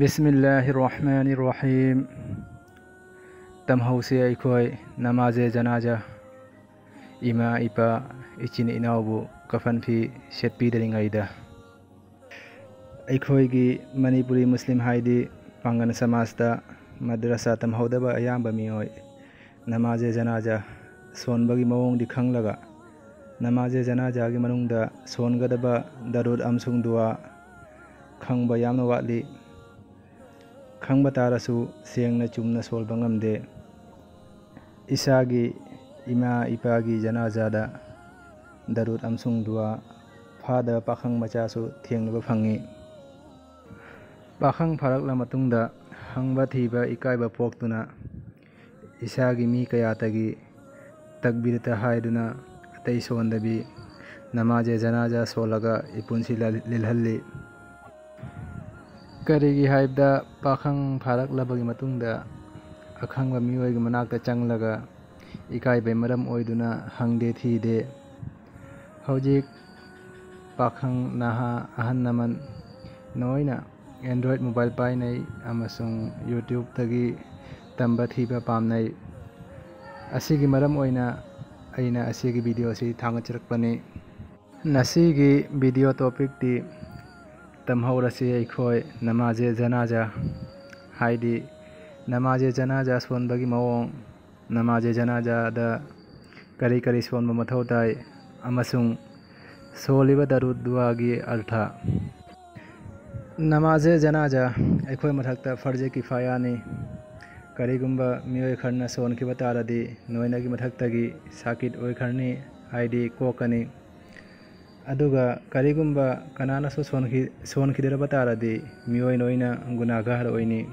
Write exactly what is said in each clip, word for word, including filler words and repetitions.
ꯕꯤꯁꯃꯤꯜꯂꯥꯍꯤꯔ ꯔꯍꯃꯥꯅꯤꯔ ꯔꯍꯤꯝ꯫ ꯇꯝꯍꯧꯁꯤ ꯑꯩꯈꯣꯏ ꯅꯃꯥꯖꯦ ꯖꯅꯥꯖꯥ, ꯏꯃꯥ ꯏꯄꯥ, ꯏꯆꯤꯟ ꯏꯅꯥꯎꯕꯨ ꯀꯐꯟ ꯐꯤ ꯁꯦꯠꯄꯤꯗ꯭ꯔꯤꯉꯩꯗ꯫ ꯑꯩꯈꯣꯏꯒꯤ ꯃꯅꯤꯄꯨꯔꯤ ꯃꯨꯁꯂꯤꯝ ꯍꯥꯏꯗꯤ ꯄꯥꯡꯒꯜ ꯁꯃꯥꯖꯇ ꯃꯗ꯭ꯔꯁꯥ ꯇꯝꯍꯧꯗꯕ ꯑꯌꯥꯝꯕ ꯃꯤꯑꯣꯏ ꯅꯃꯥꯖꯦ ꯖꯅꯥꯖꯥ ꯁꯣꯟꯕꯒꯤ ꯃꯑꯣꯡꯗꯤ ꯈꯪꯂꯒ, ꯅꯃꯥꯖꯦ ꯖꯅꯥꯖꯥꯒꯤ ꯃꯅꯨꯡꯗ ꯁꯣꯟꯒꯗꯕ ꯗꯔꯨꯗ ꯑꯃꯁꯨꯡ ꯗꯨꯋꯥ ꯈꯪꯕ ꯌꯥꯝꯅ ꯋꯥꯠꯂꯤ꯫ ꯈꯪꯕ ꯇꯥꯔꯁꯨ ꯁꯦꯡꯅ ꯆꯨꯝꯅ ꯁꯣꯟꯕ ꯉꯝꯗꯦ꯫ ꯏꯁꯥꯒꯤ ꯏꯃꯥ ꯏꯄꯥꯒꯤ ꯖꯅꯥꯖꯥꯗ ꯗꯔꯨꯗ ꯑꯃꯁꯨꯡ ꯗꯨꯋꯥ ꯐꯥꯗꯕ ꯄꯥꯈꯪ ꯃꯆꯥꯁꯨ ꯊꯦꯡꯅꯕ ꯐꯪꯉꯤ꯫ ꯄꯥꯈꯪ ꯐꯥꯔꯛꯂ ꯃꯇꯨꯡꯗ ꯍꯪꯕ ꯊꯤꯕ ꯏꯀꯥꯏꯕ ꯄꯣꯛꯇꯨꯅ ꯏꯁꯥꯒꯤ ꯃꯤ ꯀꯌꯥꯇꯒꯤ ꯇꯛꯕꯤꯔꯇ ꯍꯥꯏꯗꯨꯅ ꯑꯇꯩ ꯁꯣꯟꯗꯕꯤ ꯅꯃꯥꯖꯦ ꯖꯅꯥꯖꯥ ꯁꯣꯜꯂꯒ ꯏꯄꯨꯟꯁꯤ ꯂꯜ-, ꯂꯦꯜꯍꯜꯂꯤ꯫ ꯀꯔꯤꯒꯤ ꯍꯥꯏꯕꯗ ꯄꯥꯈꯪ ꯐꯥꯔꯛꯂꯕꯒꯤ ꯃꯇꯨꯡꯗ ꯑꯈꯪꯕ ꯃꯤꯑꯣꯏꯒꯤ ꯃꯅꯥꯛꯇ ꯆꯪꯂꯒ ꯏꯀꯥꯏꯕꯩ ꯃꯔꯝ ꯑꯣꯏꯗꯨꯅ ꯍꯪꯗꯦ ꯊꯤꯗꯦ꯫ ꯍꯧꯖꯤꯛ ꯄꯥꯈꯪ ꯅꯍꯥ ꯑꯍꯟ ꯂꯃꯟ ꯂꯣꯏꯅ Android mobile ꯄꯥꯏꯅꯩ ꯑꯃꯁꯨꯡ YouTubeꯇꯒꯤ ꯇꯝꯕ ꯊꯤꯕ ꯄꯥꯝꯅꯩ꯫ ꯑꯁꯤꯒꯤ ꯃꯔꯝ ꯑꯣꯏꯅ ꯑꯩꯅ ꯑꯁꯤꯒꯤ video ꯑꯁꯤ ꯊꯥꯡꯒꯠꯆꯔꯛꯄꯅꯤ꯫ ꯉꯁꯤꯒꯤ video topicꯇꯤ ꯇꯝꯍꯧꯔꯁꯤ ꯑꯩꯈꯣꯏ ꯅꯃꯥꯖꯦ ꯖꯅꯥꯖꯥ, ꯍꯥꯏꯗꯤ ꯅꯃꯥꯖꯦ ꯖꯅꯥꯖꯥ ꯁꯣꯟꯕꯒꯤ ꯃꯑꯣꯡ, ꯅꯃꯥꯖꯦ ꯖꯅꯥꯖꯥꯗ ꯀꯔꯤ ꯀꯔꯤ ꯁꯣꯟꯕ ꯃꯊꯧ ꯇꯥꯏ ꯑꯃꯁꯨꯡ ꯁꯣꯜꯂꯤꯕ ꯗꯔꯨꯗ ꯗꯨꯋꯥꯒꯤ ꯑꯔꯊ꯫ ꯅꯃꯥꯖꯦ ꯖꯅꯥꯖꯥ ꯑꯩꯈꯣꯏ ꯃꯊꯛꯇ ꯐꯔꯖꯦ ꯀꯤꯐꯥꯌꯥꯅꯤ꯫ ꯀꯔꯤꯒꯨꯝꯕ ꯃꯤꯑꯣꯏ ꯈꯔꯅ ꯁꯣꯟꯈꯤꯕ ꯇꯥꯔꯗꯤ ꯅꯣꯏꯅꯒꯤ ꯃꯊꯛꯇꯒꯤ ꯁꯥꯀꯤꯠ ꯑꯣꯏꯈ꯭ꯔꯅꯤ, ꯍꯥꯏꯗꯤ ꯀꯣꯛꯀꯅꯤ꯫ ꯑꯗꯨꯒ ꯀꯔꯤꯒꯨꯝꯕ ꯀꯅꯥꯅꯁꯨ ꯁꯣꯟꯈꯤ-, ꯁꯣꯟꯈꯤꯗ꯭ꯔꯕ ꯇꯥꯔꯗꯤ ꯃꯤꯑꯣꯏ ꯂꯣꯏꯅ ꯒꯨꯅꯥꯒꯥꯔ ꯑꯣꯏꯅꯤ꯫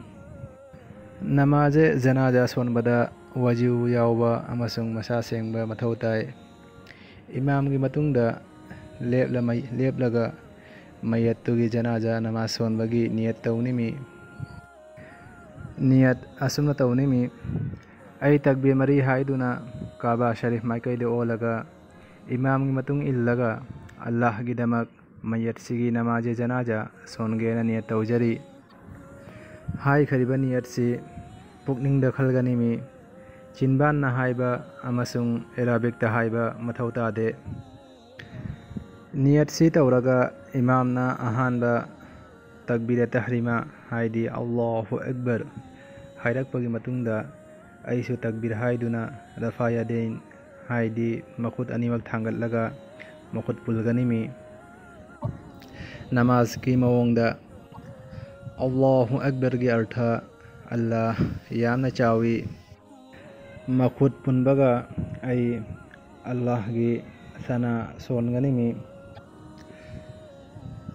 ꯅꯃꯥꯖꯦ ꯖꯅꯥꯖꯥ ꯁꯣꯟꯕꯗ ꯋꯖꯨ ꯌꯥꯎꯕ ꯑꯃꯁꯨꯡ ꯃꯁꯥ ꯁꯦꯡꯕ ꯃꯊꯧ ꯇꯥꯏ꯫ ꯏꯃꯥꯝꯒꯤ ꯃꯇꯨꯡꯗ ꯂꯦꯞꯂ-, ꯂꯦꯞꯂꯒ ꯃꯌꯠꯇꯨꯒꯤ ꯖꯅꯥꯖꯥ ꯅꯃꯥꯖ ꯁꯣꯟꯕꯒꯤ ꯅꯤꯌꯠ ꯇꯧꯅꯤꯃꯤ꯫ ꯅꯤꯌꯠ ꯑꯁꯨꯝꯅ ꯇꯧꯅꯤꯃꯤ꯫ ꯑꯩ ꯇꯛꯕꯤꯔ ꯃꯔꯤ ꯍꯥꯏꯗꯨꯅ ꯀꯥꯕꯥ ꯁꯔꯤꯐ ꯃꯥꯏꯀꯩꯗ ꯑꯣꯜꯂꯒ ꯏꯃꯥꯝꯒꯤ ꯃꯇꯨꯡ ꯏꯜꯂꯒ ꯑꯜꯂꯥꯍꯒꯤꯗꯃꯛ ꯃꯌꯠꯁꯤꯒꯤ ꯅꯃꯥꯖꯦ ꯖꯅꯥꯖꯥ ꯁꯣꯟꯒꯦꯅ ꯅꯤꯌꯠ ꯇꯧꯖꯔꯤ꯫ ꯍꯥꯏꯈ꯭ꯔꯤꯕ ꯅꯤꯌꯠꯁꯤ ꯄꯨꯛꯅꯤꯡꯗ ꯈꯜꯒꯅꯤꯃꯤ꯫ ꯆꯤꯟꯕꯥꯟꯅ ꯍꯥꯏꯕ ꯑꯃꯁꯨꯡ ꯑꯦꯔꯥꯕꯤꯛꯇ ꯍꯥꯏꯕ ꯃꯊꯧ ꯇꯥꯗꯦ꯫ ꯅꯤꯌꯠꯁꯤ ꯇꯧꯔꯒ ꯏꯃꯥꯝꯅ ꯑꯍꯥꯟꯕ ꯇꯛꯕꯤꯔ ꯇꯍ꯭ꯔꯤꯃꯥ, ꯍꯥꯏꯗꯤ ꯑꯜꯂꯥꯍꯨ ꯑꯛꯕꯔ ꯍꯥꯏꯔꯛꯄꯒꯤ ꯃꯇꯨꯡꯗ, ꯑꯩꯁꯨ ꯇꯛꯕꯤꯔ ꯍꯥꯏꯗꯨꯅ ꯔꯐꯥ ꯌꯥꯗꯦꯟ, ꯍꯥꯏꯗꯤ ꯃꯈꯨꯠ ꯑꯅꯤꯃꯛ ꯊꯥꯡꯒꯠꯂꯒ ꯃꯈꯨꯠ ꯄꯨꯜꯒꯅꯤꯃꯤ꯫ ꯅꯃꯥꯖꯀꯤ ꯃꯑꯣꯡꯗ ꯑꯜꯂꯥꯍꯨ ꯑꯛꯕꯔꯒꯤ ꯑꯔꯊ, ꯑꯜꯂꯥꯍ ꯌꯥꯝꯅ ꯆꯥꯎꯏ꯫ ꯃꯈꯨꯠ ꯄꯨꯟꯕꯒ ꯑꯩ ꯑꯜꯂꯥꯍꯒꯤ ꯁꯅꯥ ꯁꯣꯟꯒꯅꯤꯃꯤ꯫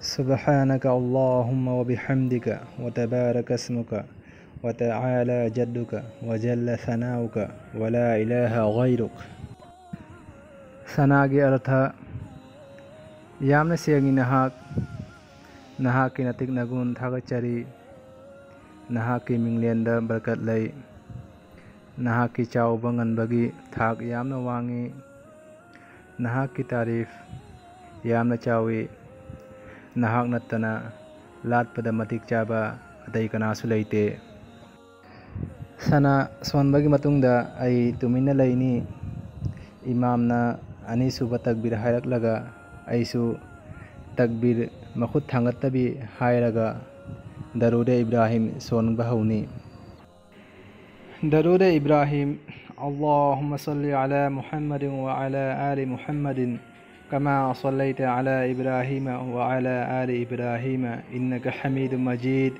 سبحانك اللهم وبحمدك وتبارك اسمك وتعالى جدك وجل ثناؤك ولا إله غيرك. ꯁꯅꯥꯒꯤ ꯑꯔꯊ: ꯌꯥꯝꯅ ꯁꯦꯡꯉꯤ ꯅꯍꯥꯛ, ꯅꯍꯥꯛꯀꯤ ꯅꯇꯤꯛ ꯅꯒꯨꯟ ꯊꯥꯒꯠꯆꯔꯤ, ꯅꯍꯥꯛꯀꯤ ꯃꯤꯡꯂꯦꯟꯗ ꯕꯔꯀꯠ ꯂꯩ, ꯅꯍꯥꯛꯀꯤ ꯆꯥꯎꯕ ꯉꯟꯕꯒꯤ ꯊꯥꯛ ꯌꯥꯝꯅ ꯋꯥꯡꯉꯤ, ꯅꯍꯥꯛꯀꯤ ꯇꯥꯔꯤꯐ ꯌꯥꯝꯅ ꯆꯥꯎꯏ, ꯅꯍꯥꯛ ꯅꯠꯇꯅ ꯂꯥꯠꯄꯗ ꯃꯇꯤꯛ ꯆꯥꯕ ꯑꯇꯩ ꯀꯅꯥꯁꯨ ꯂꯩꯇꯦ꯫ ꯁꯅꯥ ꯁꯣꯟꯕꯒꯤ ꯃꯇꯨꯡꯗ ꯑꯩ ꯇꯨꯃꯤꯟꯅ ꯂꯩꯅꯤ꯫ ꯏꯃꯥꯝꯅ ꯑꯅꯤꯁꯨꯕ ꯇꯛꯕꯤꯔ ꯍꯥꯏꯔꯛꯂꯒ ꯑꯩꯁꯨ ꯇꯛꯕꯤꯔ ꯃꯈꯨꯠ ꯊꯥꯡꯒꯠꯇꯕꯤ ꯍꯥꯏꯔꯒ ꯗꯔꯨꯗ ꯏꯕ꯭ꯔꯥꯍꯤꯝ ꯁꯣꯟꯕ ꯍꯧꯅꯤ꯫ ꯗꯔꯨꯗ ꯏꯕ꯭ꯔꯥꯍꯤꯝ. اللهم صل على محمد وعلى آل محمد كما صليت على إبراهيم وعلى آل إبراهيم إنك حميد مجيد.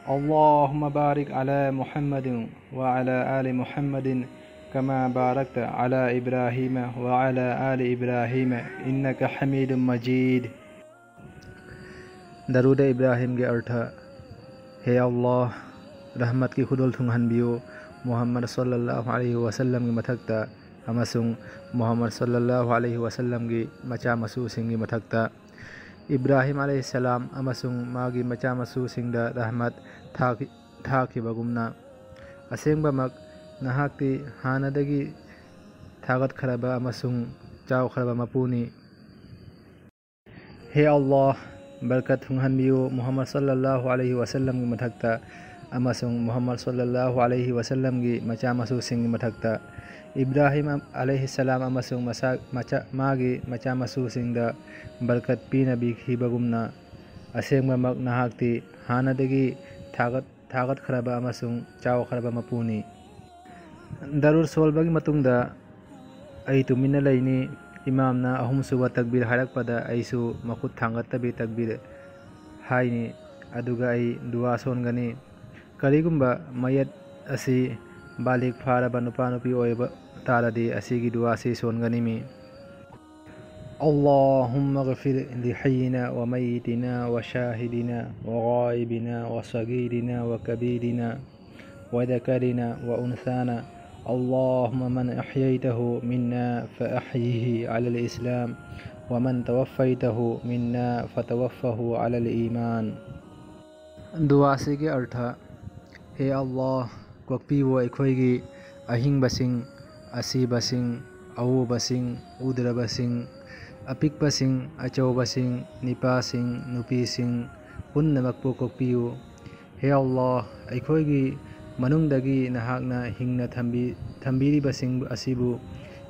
اللهم بارك على محمد وعلى آل محمد كما باركت على إبراهيم وعلى آل إبراهيم إنك حميد مجيد. ꯗꯔꯨꯗ ꯏꯕ꯭ꯔꯥꯍꯤꯝꯒꯤ ꯑꯔꯊ: ꯍꯦ ꯑꯜꯂꯥꯍ, ꯔꯍꯃꯠꯀꯤ ꯈꯨꯗꯣꯜ ꯊꯨꯡꯍꯟꯕꯤꯌꯨ ꯃꯨꯍꯝꯃꯗ ꯁꯜꯂꯜꯂꯥꯍꯨ ꯑꯂꯩꯍꯤ ꯋꯥꯁꯜꯂꯝꯒꯤ ꯃꯊꯛꯇ ꯑꯃꯁꯨꯡ ꯃꯨꯍꯝꯃꯗ ꯁꯜꯂꯜꯂꯥꯍꯨ ꯑꯂꯩꯍꯤ ꯋꯥꯁꯜꯂꯝꯒꯤ ꯃꯆꯥ ꯃꯁꯨꯁꯤꯡꯒꯤ ꯃꯊꯛꯇ꯫ ꯏꯕ꯭ꯔꯥꯍꯤꯝ ꯑꯂꯩꯍꯤꯁꯁꯂꯥꯝ ꯑꯃꯁꯨꯡ ꯃꯥꯒꯤ ꯃꯆꯥ ꯃꯁꯨꯁꯤꯡꯗ ꯔꯍꯃꯠ ꯊꯥꯈꯤ-, ꯊꯥꯈꯤꯕꯒꯨꯝꯅ꯫ ꯑꯁꯦꯡꯕꯃꯛ ꯅꯍꯥꯛꯇꯤ ꯍꯥꯟꯅꯗꯒꯤ ꯊꯥꯒꯠꯈ꯭ꯔꯕ ꯑꯃꯁꯨꯡ ꯆꯥꯎꯈ꯭ꯔꯕ ꯃꯄꯨꯅꯤ꯫ ꯍꯦ ꯑꯜꯂꯥꯍ, ꯕꯔꯀꯠ ꯊꯨꯡꯍꯟꯕꯤꯌꯨ ꯃꯨꯍꯝꯃꯗ ꯁꯜꯂꯜꯂꯥꯍꯨ ꯑꯂꯩꯍꯤ ꯋꯥꯁꯜꯂꯝꯒꯤ ꯃꯊꯛꯇ ꯑꯃꯁꯨꯡ ꯃꯨꯍꯝꯃꯗ ꯁꯜꯂꯜꯂꯥꯍꯨ ꯑꯂꯩꯍꯤ ꯋꯥꯁꯜꯂꯝꯒꯤ ꯃꯆꯥ ꯃꯁꯨꯁꯤꯡꯒꯤ ꯃꯊꯛꯇ, ꯏꯕ꯭ꯔꯥꯍꯤꯝ ꯑꯂꯩꯍꯤ ꯁꯂꯥꯝ ꯑꯃꯁꯨꯡ ꯃꯁꯥ-, ꯃꯆꯥ-, ꯃꯥꯒꯤ ꯃꯆꯥ ꯃꯁꯨꯁꯤꯡꯗ ꯕꯔꯀꯠ ꯄꯤꯅꯕꯤꯈꯤꯕꯒꯨꯝꯅ, ꯑꯁꯦꯡꯕꯃꯛ ꯅꯍꯥꯛꯇꯤ ꯍꯥꯟꯅꯗꯒꯤ ꯊꯥꯒꯠ-, ꯊꯥꯒꯠꯈ꯭ꯔꯕ ꯑꯃꯁꯨꯡ ꯆꯥꯎꯈ꯭ꯔꯕ ꯃꯄꯨꯅꯤ꯫ ꯗꯔꯨꯗ ꯁꯣꯜꯕꯒꯤ ꯃꯇꯨꯡꯗ ꯑꯩ ꯇꯨꯃꯤꯟꯅ ꯂꯩꯅꯤ꯫ ꯏꯃꯥꯝꯅ ꯑꯍꯨꯝꯁꯨꯕ ꯇꯛꯕꯤꯔ ꯍꯥꯏꯔꯛꯄꯗ ꯑꯩꯁꯨ ꯃꯈꯨꯠ ꯊꯥꯡꯒꯠꯇꯕꯤ ꯇꯛꯕꯤꯔ ꯍꯥꯏꯅꯤ, ꯑꯗꯨꯒ ꯑꯩ ꯗꯨꯋꯥ ꯁꯣꯟꯒꯅꯤ꯫ ꯀꯔꯤꯒꯨꯝꯕ ꯃꯌꯦꯠ ꯑꯁꯤ ꯕꯥꯂꯤꯒ ꯐꯥꯔꯕ ꯅꯨꯄꯥ ꯅꯨꯄꯤ ꯑꯣꯏꯕ ꯇꯥꯔꯗꯤ ꯑꯁꯤꯒꯤ ꯗꯨꯋꯥꯁꯤ ꯁꯣꯟꯒꯅꯤꯃꯤ꯫ اللهم اغفر لحينا وميتنا وشاهدنا وغائبنا وصغيرنا وكبيرنا وذكرنا وأنثانا. اللهم من أحييته منا فأحيه على الإسلام، ومن توفيته منا فتوفه على الإيمان. ꯗꯨꯋꯥꯁꯤꯒꯤ ꯑꯔꯊ: ꯍꯦ ꯑꯜꯂꯥꯍ, ꯀꯣꯛꯄꯤꯌꯨ ꯑꯩꯈꯣꯏꯒꯤ ꯑꯍꯤꯡꯕꯁꯤꯡ, ꯑꯁꯤꯕꯁꯤꯡ, ꯑꯎꯕꯁꯤꯡ, ꯎꯗ꯭ꯔꯕꯁꯤꯡ, ꯑꯄꯤꯛꯄꯁꯤꯡ, ꯑꯆꯧꯕꯁꯤꯡ, ꯅꯤꯄꯥꯁꯤꯡ, ꯅꯨꯄꯤꯁꯤꯡ ꯄꯨꯝꯅꯃꯛꯄꯨ ꯀꯣꯛꯄꯤꯌꯨ꯫ ꯍꯦ ꯑꯜꯂꯥꯍ, ꯑꯩꯈꯣꯏꯒꯤ ꯃꯅꯨꯡꯗꯒꯤ ꯅꯍꯥꯛꯅ ꯍꯤꯡꯅ ꯊꯝꯕꯤ-, ꯊꯝꯕꯤꯔꯤꯕꯁꯤꯡ ꯑꯁꯤꯕꯨ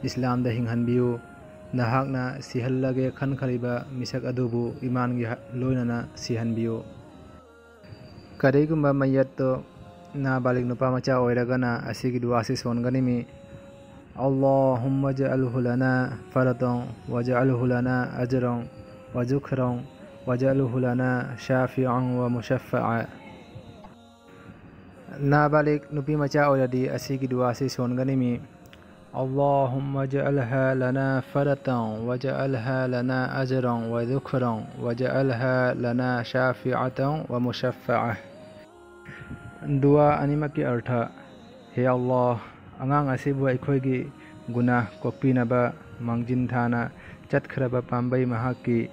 ꯏꯁꯂꯥꯝꯗ ꯍꯤꯡꯍꯟꯕꯤꯌꯨ꯫ ꯅꯍꯥꯛꯅ ꯁꯤꯍꯜꯂꯒꯦ ꯈꯟꯈ꯭ꯔꯤꯕ ꯃꯤꯁꯛ ꯑꯗꯨꯕꯨ ꯏꯃꯥꯟꯒꯤ ꯍ-, ꯂꯣꯏꯅꯅ ꯁꯤꯍꯟꯕꯤꯌꯨ꯫ ꯀꯔꯤꯒꯨꯝꯕ ꯃꯌꯠꯇꯨ ꯅꯥꯕꯥꯂꯤꯒ ꯅꯨꯄꯥ ꯃꯆꯥ ꯑꯣꯏꯔꯒꯅ ꯑꯁꯤꯒꯤ ꯗꯨꯋꯥꯁꯤ ꯁꯣꯟꯒꯅꯤꯃꯤ: اللهم اجعله لنا فرطا واجعله لنا أجرا وذخرا واجعله لنا شافعا ومشفعا. ꯅꯥꯕꯥꯂꯤꯒ ꯅꯨꯄꯤ ꯃꯆꯥ ꯑꯣꯏꯔꯗꯤ ꯑꯁꯤꯒꯤ ꯗꯨꯋꯥꯁꯤ ꯁꯣꯟꯒꯅꯤꯃꯤ: اللهم اجعلها لنا فرطا واجعلها لنا أجرا وذخرا واجعلها لنا شافعة ومشفعة. ꯗꯨꯋꯥ ꯑꯅꯤꯃꯛꯀꯤ ꯑꯔꯊ: ꯍꯦ ꯑꯜꯂꯥꯍ, ꯑꯉꯥꯡ ꯑꯁꯤꯕꯨ ꯑꯩꯈꯣꯏꯒꯤ ꯒꯨꯅꯥꯍ ꯀꯣꯛꯄꯤꯅꯕ ꯃꯥꯡꯖꯤꯟ ꯊꯥꯅ ꯆꯠꯈ꯭ꯔꯕ ꯄꯥꯝꯕꯩ ꯃꯍꯥꯛꯀꯤ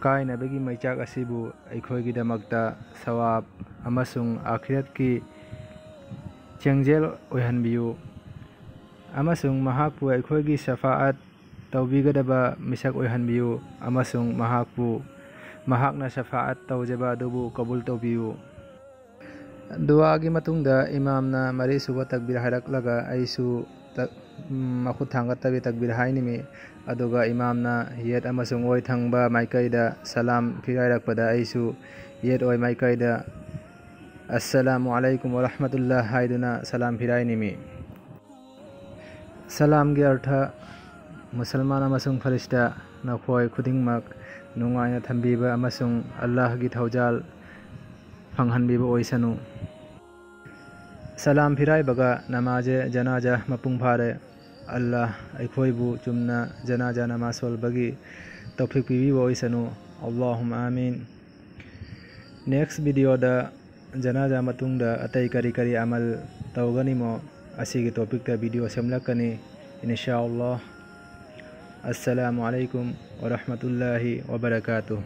ꯀꯥꯏꯅꯕꯒꯤ ꯃꯩꯆꯥꯛ ꯑꯁꯤꯕꯨ ꯑꯩꯈꯣꯏꯒꯤꯗꯃꯛꯇ ꯁꯋꯥꯕ ꯑꯃꯁꯨꯡ ꯑꯥꯈꯤꯔꯠꯀꯤ ꯆꯦꯡꯖꯦꯜ ꯑꯣꯏꯍꯟꯕꯤꯌꯨ, ꯑꯃꯁꯨꯡ ꯃꯍꯥꯛꯄꯨ ꯑꯩꯈꯣꯏꯒꯤ ꯁꯐꯥꯑꯠ ꯇꯧꯕꯤꯒꯗꯕ ꯃꯤꯁꯛ ꯑꯣꯏꯍꯟꯕꯤꯌꯨ, ꯑꯃꯁꯨꯡ ꯃꯍꯥꯛꯄꯨ ꯃꯍꯥꯛꯅ ꯁꯐꯥꯑꯠ ꯇꯧꯖꯕ ꯑꯗꯨꯕꯨ ꯀꯕꯨꯜ ꯇꯧꯕꯤꯌꯨ꯫ ꯗꯨꯋꯥꯒꯤ ꯃꯇꯨꯡꯗ ꯏꯃꯥꯝꯅ ꯃꯔꯤꯁꯨꯕ ꯇꯛꯕꯤꯔ ꯍꯥꯏꯔꯛꯂꯒ ꯑꯩꯁꯨ ꯇ-, ꯎꯝ, ꯃꯈꯨꯠ ꯊꯥꯡꯒꯠꯇꯕꯤ ꯇꯛꯕꯤꯔ ꯍꯥꯏꯅꯤꯡꯃꯤ꯫ ꯑꯗꯨꯒ ꯏꯃꯥꯝꯅ ꯌꯦꯠ ꯑꯃꯁꯨꯡ ꯑꯣꯏ ꯊꯪꯕ ꯃꯥꯏꯀꯩꯗ ꯁꯂꯥꯝ ꯐꯤꯔꯥꯏꯔꯛꯄꯗ ꯑꯩꯁꯨ ꯌꯦꯠ ꯑꯣꯏ ꯃꯥꯏꯀꯩꯗ "ꯑꯁꯁꯂꯥꯃꯨ ꯑꯂꯥꯏꯀꯨꯝ ꯋꯔꯍꯃꯇꯨꯜꯂꯥ" ꯍꯥꯏꯗꯨꯅ ꯁꯂꯥꯝ ꯐꯤꯔꯥꯏꯅꯤꯡꯃꯤ꯫ ꯁꯂꯥꯝꯒꯤ ꯑꯔꯊ: ꯃꯨꯁꯜꯃꯥꯟ ꯑꯃꯁꯨꯡ ꯈ꯭ꯔꯤꯁꯇ, ꯅꯈꯣꯏ ꯈꯨꯗꯤꯡꯃꯛ ꯅꯨꯡꯉꯥꯏꯅ ꯊꯝꯕꯤꯕ ꯑꯃꯁꯨꯡ ꯑꯜꯂꯥꯍꯒꯤ ꯊꯧꯖꯥꯜ ꯐꯪꯍꯟꯕꯤꯕ ꯑꯣꯏꯁꯅꯨ꯫ ꯁꯂꯥꯝ ꯐꯤꯔꯥꯏꯕꯒ ꯅꯃꯥꯖꯦ ꯖꯅꯥꯖꯥ ꯃꯄꯨꯡ ꯐꯥꯔꯦ꯫ ꯑꯜꯂꯥꯍ ꯑꯩꯈꯣꯏꯕꯨ ꯆꯨꯝꯅ ꯖꯅꯥꯖꯥ ꯅꯃꯥꯖ ꯁꯣꯜꯕꯒꯤ ꯇꯧꯐꯤꯛ ꯄꯤꯕꯤꯕ ꯑꯣꯏꯁꯅꯨ꯫ ꯑꯜꯂꯥꯍꯨꯝꯃ ꯑꯥꯃꯤꯟ꯫ Next video ꯗ ꯖꯅꯥꯖꯥ ꯃꯇꯨꯡꯗ ꯑꯇꯩ ꯀꯔꯤ ꯀꯔꯤ ꯑꯃꯜ ꯇꯧꯒꯅꯤꯃꯣ ꯑꯁꯤꯒꯤ topic ꯇ video ꯁꯦꯝꯂꯛꯀꯅꯤ, ꯏꯟꯁꯥ ꯑꯜꯂꯥꯍ꯫ ꯑꯁꯁꯂꯥꯃꯨ ꯑꯂꯥꯏꯀꯨꯝ ꯋꯔꯍꯃꯇꯨꯜꯂꯥꯍꯤ ꯋꯕꯔꯀꯥꯇꯨꯍ꯫